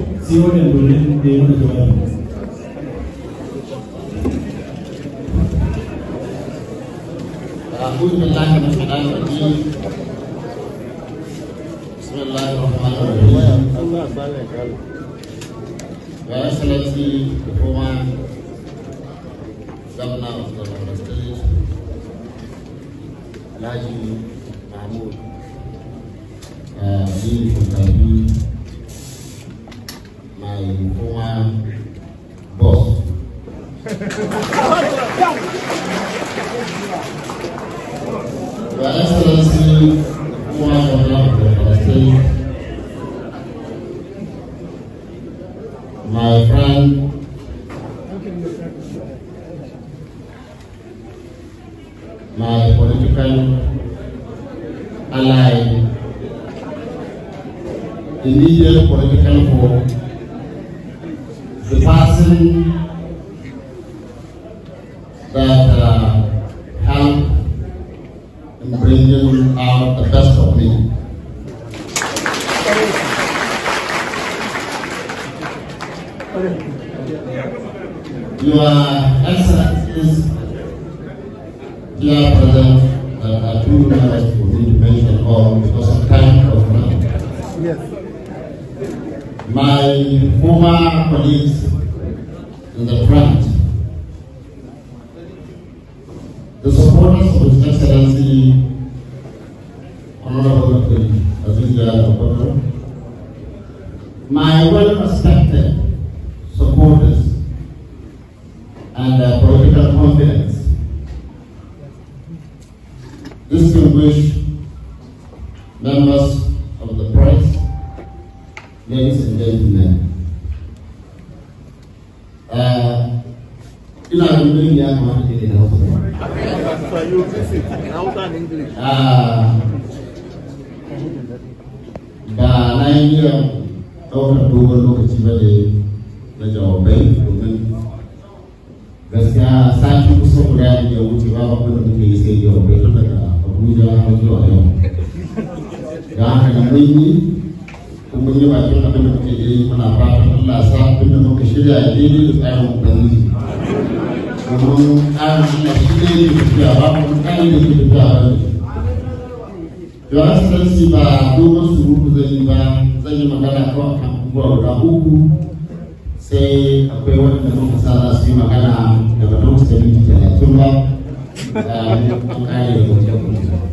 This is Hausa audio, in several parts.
CON domin da ya mana jawabi. أعوذ بالله من الشيطان الرجيم. بسم الله الرحمن الرحيم. Your Excellency, the former Governor of Zamfara State, Alhaji Mahmoud Aliyu Shinkafi, my former boss. Your Excellency, the former Governor of Zamfara State, my friend, my political ally, immediate political foe, the person that helped in bringing out the best of me. Your Excellencies, dear present, that are too numerous for me to mention all because of time constraint. Yes. My former colleagues in the front, the supporters of His Excellency Honorable Aziz Abubakar, my well-respected supporters and political confidants, distinguished members of the press, ladies and gentlemen. Ina ganin ya kamata ne da Hausa. So you mix it in Hausa and English. Ah, ba na yi niyyar ɗaukar dogon lokaci ba ne na jawabai, domin gaskiya sati kusan guda da ya wuce ba abin da muke yi sai jawabai tun daga Abuja har zuwa yau. Don haka da mun yi kuma mun yi bakin abin da muke yi, muna fatan Allah sa abin da muka shirya ya daidai da tsarin Ubangiji, domin tsarin Allah shi ne yake tafiya, ba mu tsari da ke tafiya ba ne. Your Excellency, ba dogon surutu zan yi ba, zan yi magana kawai akan abubuwa guda uku, sai akwai waɗanda muka sa za su yi magana daga ta wuce minti 30 ba, mun kare da wajen.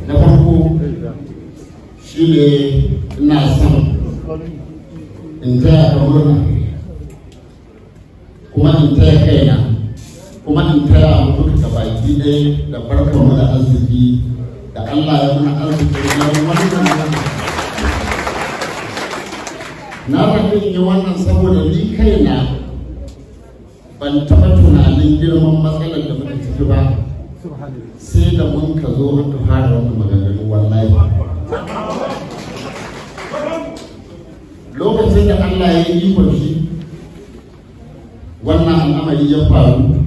Na farko shi ne ina son in taya ka murna, kuma in taya kaina, kuma in taya mu duka gabaki ɗaya da barkar mu da arziki da Allah ya muna arziki na wannan. Na zaɓi in yi wannan saboda ni kaina ban taɓa tunanin girman matsalar da muke ciki ba sai da mun ka zo aka fara wannan maganganu. Wallahi, lokacin da Allah ya yi ikon shi wannan al'amari ya faru,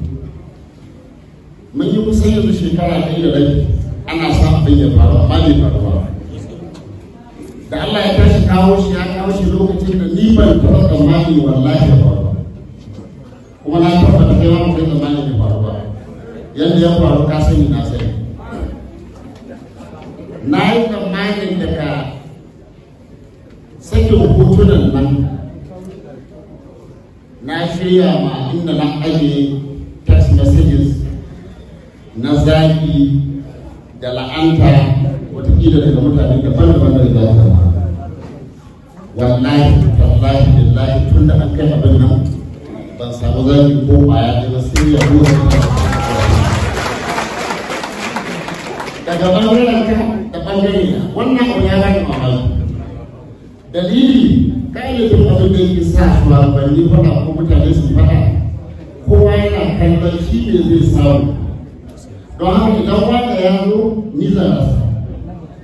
mun yi kusan yanzu shekara 1.5 ana sa abin ya faru, amma bai faru ba. Da Allah ya tashi kawo shi, ya kawo shi lokacin da ni ban taɓa tsammani wallahi ya faru ba, kuma na tabbata kai ma kai tsammani ya faru ba. Yadda ya faru ka sani, na sani. Na yi tsammanin daga sakin hotunan nan na shirya ma inda na aje text messages na zagi da la'anta watakila daga mutane daban-daban da za su. Wallahi, tallahi, billahi, tun da an kai abin nan ban samu zagi ko kwaya ɗaya ba, sai ya daga ɓangaren ka da ɓangare na. Wannan abu ya bani mamaki. Dalili, galibin abin da yake sa shugabanni faɗa ko mutane su faɗa, kowa yana kallon shi ne zai samu. Don haka idan wanda ya zo, ni zan rasa.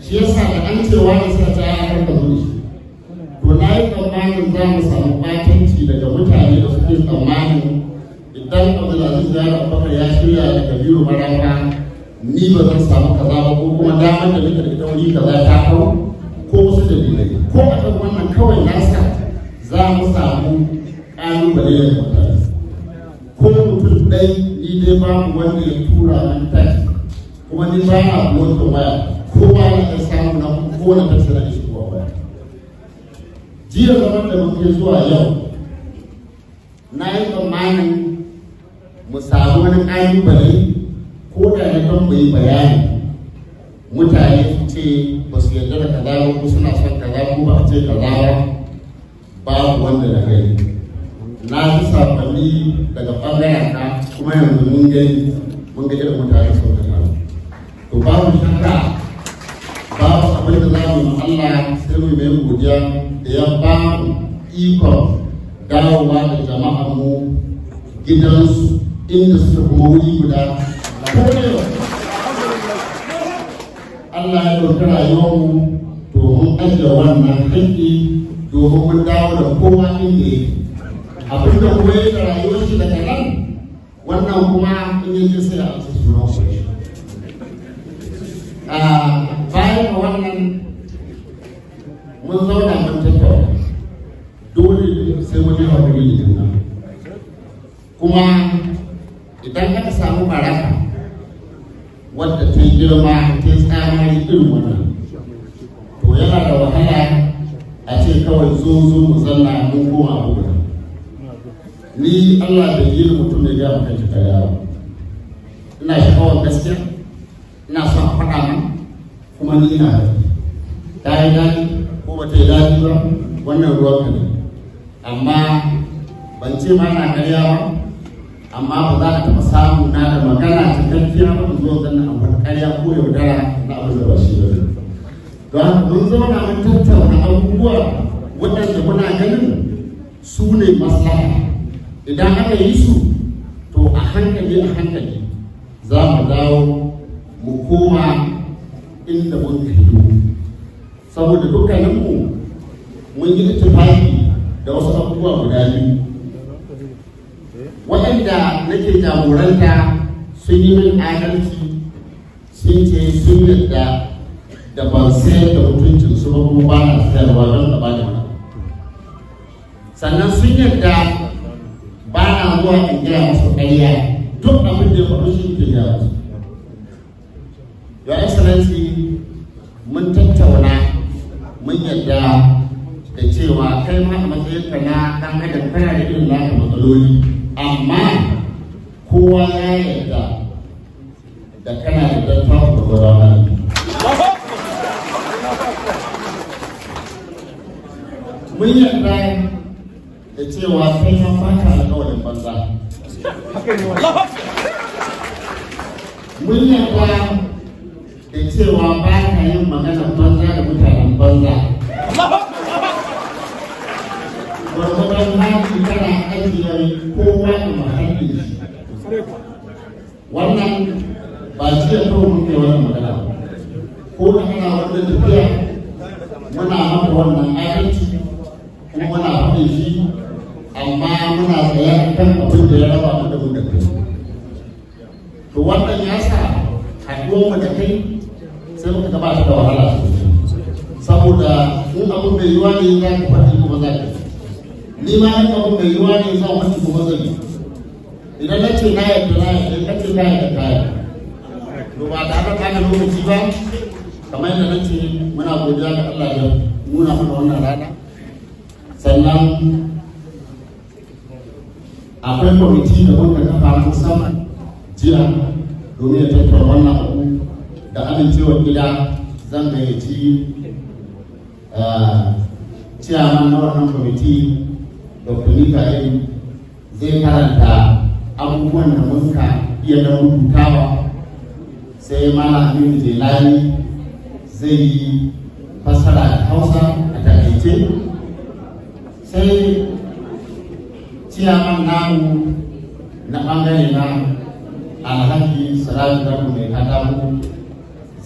Shi yasa da an ce wani sai ta ya karka zo da shi. To, na yi tsammanin za mu samu ɓatanci daga mutane da suke tsammanin idan Abdulaziz Yari Abubakar ya shirya da Kabiru Marafa, ni ba zan samu kaza ba, ko kuma damar da nake da ita wuri kaza ta hau, ko wasu dalilai. Ko a kan wannan kawai nasa za mu samu Ƙalubale da mutane ko mutum ɗai, ni dai babu wanda ya tura min text, kuma ni ba na blocking waya ko ba na iya samu na kowane text na shigowa waya. Jiya zaman da muke zuwa yau, na yi tsammanin mu samu wani ƙalubale ko da na don mu yi bayani, mutane su ce ba su yarda da kaza ba ko suna son kaza ko ba a ce kaza ba. Babu wanda na gani. Na ji sakonni daga ɓangaren ka, kuma yanzu mun gani, mun ga irin mutane sun ka taru. To, babu shakka babu abin da za mu yi Allah sai mu mai godiya da ya ba mu ikon dawowa da jama'ar mu gidansu inda suka kuma wuri guda. Ko ne Allah ya ɗauki rayuwarmu, to mun ajiye wannan haƙƙi domin mun dawo da kowa inda yake. Abin da kuma ya da rayuwar shi daga nan, wannan kuma in yaje sai a amsa sunan shi. Bayan ga wannan, mun zauna mun tattauna, dole sai mun yi haƙuri da juna. Kuma idan aka samu baraka wadda ta yi girma, ta yi tsamari irin wannan, to yana da wahala a ce kawai zo zo mu zanna mun koma abu guda. Ni Allah bai yi ni mutum ne gaya maka shi karya ba. Ina sha'awar gaskiya, ina son a faɗa min, kuma ni ina da ta yi daɗi ko ba ta yi daɗi ba, wannan ruwan ka ne. Amma ban ce ma na karya ba, amma ba za a taɓa samu na da magana cikakkiya ba mu zo zanna a wani karya ko yaudara na abin da ba shi ba. Don haka mun zauna mun tattauna abubuwa waɗanda muna ganin su ne maslaha. Idan aka yi su, to a hankali a hankali za mu dawo mu koma inda mun fito, saboda dukkaninmu mun yi ittifaki da wasu abubuwa guda biyu. Waɗanda nake jagoranta sun yi min adalci, sun ce sun yadda da ban sayar da mutuncin su ba, kuma ba na sayarwa don gaba da wani. Sannan sun yadda ba na zuwa in gaya musu ƙarya, duk abin da ya faɗo shi ke gaya musu. Your Excellency, mun tattauna, mun yadda da cewa kai ma a matsayinka na ɗan adam kana da irin naka matsaloli, amma kowa ya yarda da kana da dattawa da gwada. Mun yarda da cewa kai ma baka alƙawarin banza. Mun yarda da cewa ba ka yin magana banza da mutanen banza. Gwargwadon hali kana ajiye kowa a mahallin shi. Wannan ba jiya kawai muke wannan magana ba, ko da ana wannan tafiya muna maka wannan adalci kuma muna faɗin shi, amma muna tsaye kan abin da ya raba mu da mu da kai. To, wannan ya sa haɗuwar mu da kai sai muka gabata da wahala sosai, saboda in abin mai yiwuwa ne za ka faɗi kuma za ka yi, ni ma in abin mai yiwuwa ne zan faɗi kuma zan yi. Idan na ce na yarda, na yarda. In ka ce ka yarda, ka yarda. To, ba tare da ɓata lokaci ba, kamar yadda na ce, muna godiya ga Allah da nuna mana wannan rana. Sannan akwai kwamiti da muka kafa na musamman jiya domin ya tattauna wannan abu. Da amincewar gida, zan gayyaci ciyaman na wannan kwamiti, Dr. Mikael, zai karanta abubuwan da muka iya na rubutawa, sai Malam Aminu Jelani zai yi fassara da Hausa a takaice, sai ciyaman namu na bangare na, Alhaji Siraju Garba Mai Katako,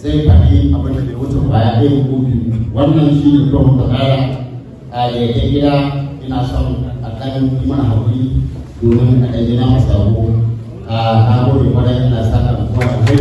zai faɗi abin da bai wuce baya ɗaya ko biyu. Wannan shi ne kawai muka tsara. A yayin gida, ina son a ɗan yi mana haƙuri domin a ɗan na masa sabo. A na gode kwarai, ina saka kowa da kai.